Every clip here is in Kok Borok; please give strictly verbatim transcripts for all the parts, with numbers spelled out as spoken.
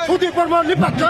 Sudip Barma ni pache.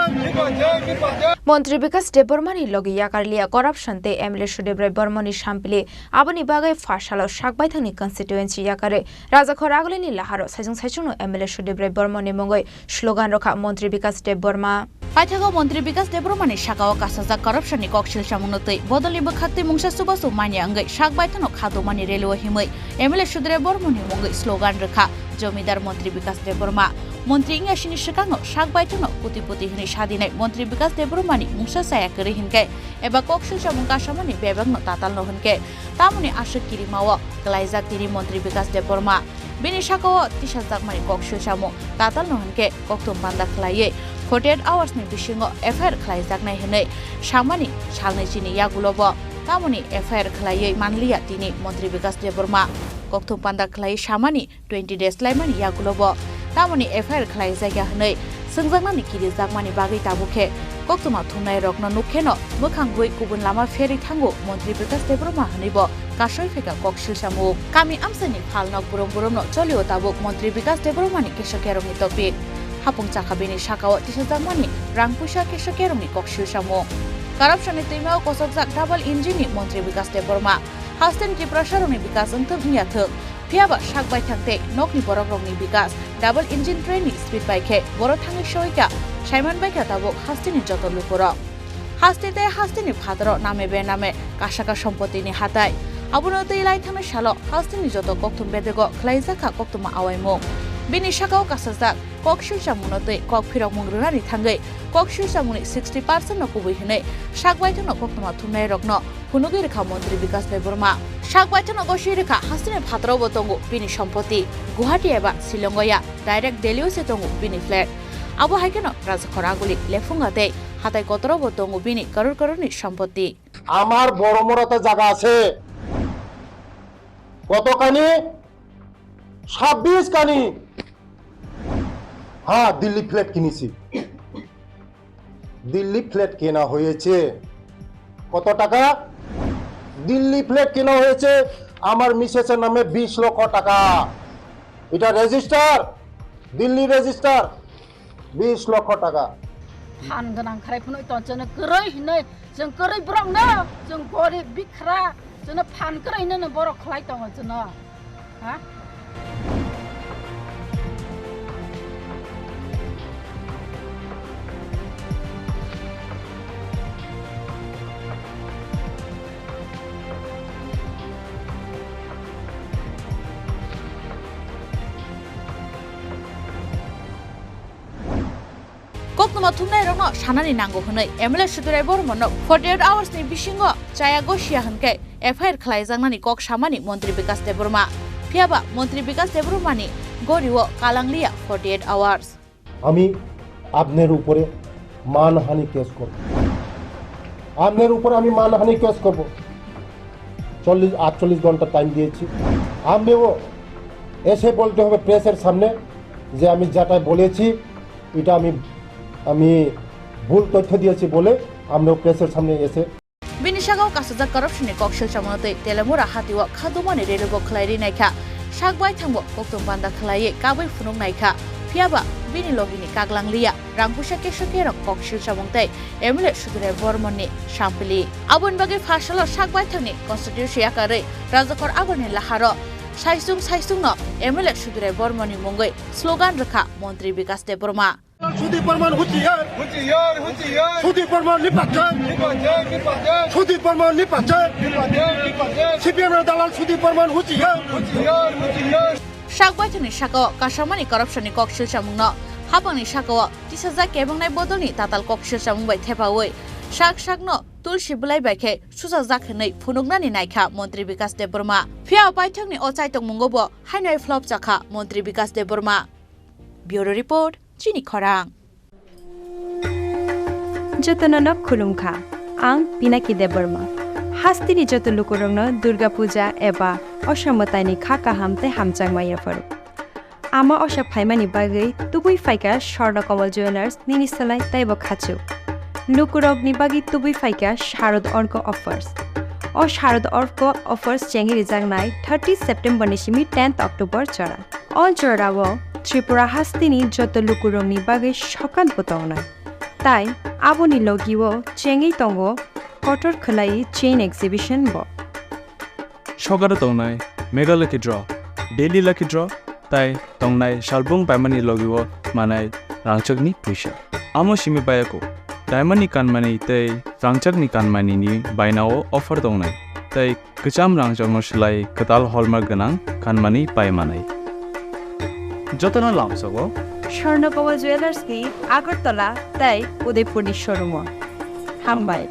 Montri Bikas Debbarma ni logi yakarliya corruption tei M L A Sudip Rai Barma ni sampili, aboni bagwi pha salo Sakbaithang ni constituency yakarwi Rajakhor Aguli ni laharo saichung saichung no M L A Sudip Rai Barma ni mungwi slogan rwkha Montri Bikas Debbarma. Paithago Montri Bikas Debbarma ni sakao kasajak corruption ni kok silsamung no twi bodol ni bwkhak twi mungsa chubachu manya wngwi Sakbaithang no kha tongmani rally o himwi M L A Sudip Rai Barma ni mungwi slogan rwkha Jomidar Montri Bikas Debbarma. Montri wngya sini swkango Sakbaithang no koti poti hwnwi sadinai Montri Bikas Debbarma ni mungsa chaya kwrwi hinkhe eba kok silsamung kasamani bebak no tatal no hinkhe tamoni aswk kirimao kwlaijak tini Montri Bikas Debbarma. Bini sakao tisajakmani kok silsamung tatal no hinkhe kokthum panda khlaiwi forty eight hours ni bisingo F I R khlaijaknai hwnwi samani salnwi chini yagulo bo tamoni F I R khlaiwi manliya tini Montri Bikas Debbarma. Kokthum panda khlaiwi samani twenty days laimani yagulo bo tamoni F I R khlaijakya hwnwi swngjaknani kirijakmani bagwi tabuk khe koktwma thumnai rokno nuk kheno mwkhang gwi kubun lama pherwi thango Montri Bikas Debbarma hwnwi bo kasoi phaikha kok silsamung. Kami amchaini phalnok burum burumno cholio tabuk Montri Bikas Debbarma ni keso kerongni topic. Hapung chakha bini sakao tisajakmani rang puisa keso kerongni kok silsamung. Corruption ni twimao kosokjak double engine ni Montri Bikas Debbarma. Hasteni Tiprasarokni bikas wngthok wngya thok, phiyaba Sakbaithang tei nokni borokrokni bikas double engine train ni speed bai khe boro thangwi soikha, saiman baikha tabuk hasteni joto lukurok. Haste tei hasteni phataro name be name kasaka sompotini hatai. Abono twi lai thangnai salo hasteni joto kokthum bedego khlaijakha koktwma awaimung. Bini sakao kasajak kok silsamungno twi kok phirokmung rwnani thangwi kok silsamungni sixty percent no kubui hwnwi Sakbaithangno koktwma thumnairokno phunugwi rwkha Montri Bikas Debbarma. Sakbaithangno gosui rwkha hasteni phataro bo tongo bini sompoti. Guwahati eba Shillongo ya, direct Delhi o se tongo bini flat. Abo hai kheno Rajakhor Aguli, Lephunga tei hatai kotoro bo tongo bini karor karorni sompoti. আমার বড় মোড়াতে জায়গা আছে কতখানি? ছাব্বিশ খানি। হ্যাঁ, দিল্লি ফ্ল্যাট কিনেছি। দিল্লি ফ্ল্যাট কেনা হয়েছে। কত টাকা? দিল্লি ফ্ল্যাট কেনা হয়েছে আমার মিসেসের নামে বিশ লক্ষ টাকা। এটা রেজিস্টার, দিল্লি রেজিস্টার, বিশ লক্ষ টাকা। Phan gwnang khlai phunui tong chwng kwrwi hinui, chwng kwrwi borok no, chwng gorib bikhra, chwngno phan kwrwi hinui no borok khlai tongo chwngno. Ha? Koktwma thumnairokno sanani nango hwnwi M L A Sudurai Bormano forty eight hours ni bisingo chaya gosiya hwnkhe F I R khlaijaknani kok samani Montri Bikas Debbarma. Phiyaba Montri Bikas Debbarmani gorio kalangliya forty eight hours. আমি আপনার উপরে মানহানি কেস করব, আপনার উপরে আমি মানহানি কেস করব। চল্লিশ আটচল্লিশ ঘন্টা টাইম দিয়েছি। আপনিও এসে বলতে হবে প্রেসের সামনে যে আমি যেটা বলেছি, এটা আমি, আমি ভুল তথ্য দিয়েছি বলে আপনিও প্রেসের সামনে এসে Bini sakao kasajak corruption ni kok silchamono tei Telemura hatio kha dumani rally bo khlai ri naikha. Sak baithangbo koktwm panda khlaiwi kabui phunuk naikha. Phiyaba bini logini kaklang liya rang puisa keso kerok kok silchamung tei M L A Sudurai Bormon ni sampili. Aboni bagwi pha salo sak baithangni constituency yakarwi Rajakhor Agulni laharo saisung saisungno M L A Sudurai Bormon ni mungwi slogan rwkha Montri Bikas Debbarma. Sudip বর্মন হুঁশিয়ার। হুঁশিয়ার, হুঁশিয়ার। সুদীপ বর্মন নিপাচ্ছে। নিপাচ্ছে, নিপাচ্ছে। সুদীপ বর্মন নিপাচ্ছে। নিপাচ্ছে, নিপাচ্ছে। সিপিএম এর দালাল সুদীপ বর্মন হুঁশিয়ার। হুঁশিয়ার, হুঁশিয়ার। Sak baithangni sakao kasamani corruption ni kok silchamungno, hapangni sakao tisajak kebengnai bodolni tatal kok silchamung bai thepaui sak sakno tulsi bwlai bai khe suchajak hwnwi phunuknani naikha Montri Bikas Debbarma. Phiya baithangni o chaitokmungo bo haino flop chakha Montri Bikas Debbarma. Bureau Report, Chini Khorang. Jotono no khulumkha, ang Pinaki Debbarma. Hasteni joto lukurokno Durga Puja eba Osomataini kha kaham tei hamjakma yapharo. Ama osa phaimani bagwi tubui phaikha Swarna Kamal Jewellers nini salai teibo khachuk. Lukurokni bagwi tubui phaikha Sharad Orko Offers. O Sharad Orko Offers chengwi rijaknai thirty September ni simi tenth October jora. O jorao Tripura hasteni joto lukurokni bagwi sokat bo tongnai. Tai aboni logio chengwi tongo kotor khwlai chain exhibition bo. Sokaro tongnai Mega Lucky Draw, Daily Lucky Draw, tai tongnai salbung paimani logio manai rangchakni puisa. Amo simi bayako, diamondni kanmani tei rangchakni kanmanini bainao offer tongnai, tei kwcham rangchakno swlai kwtal hallmark gwnang kanmani pai manai. Jotono lamsogo Swarnakoba Jewellers ni Agartala tei Udaipurni showroom o. Hambai.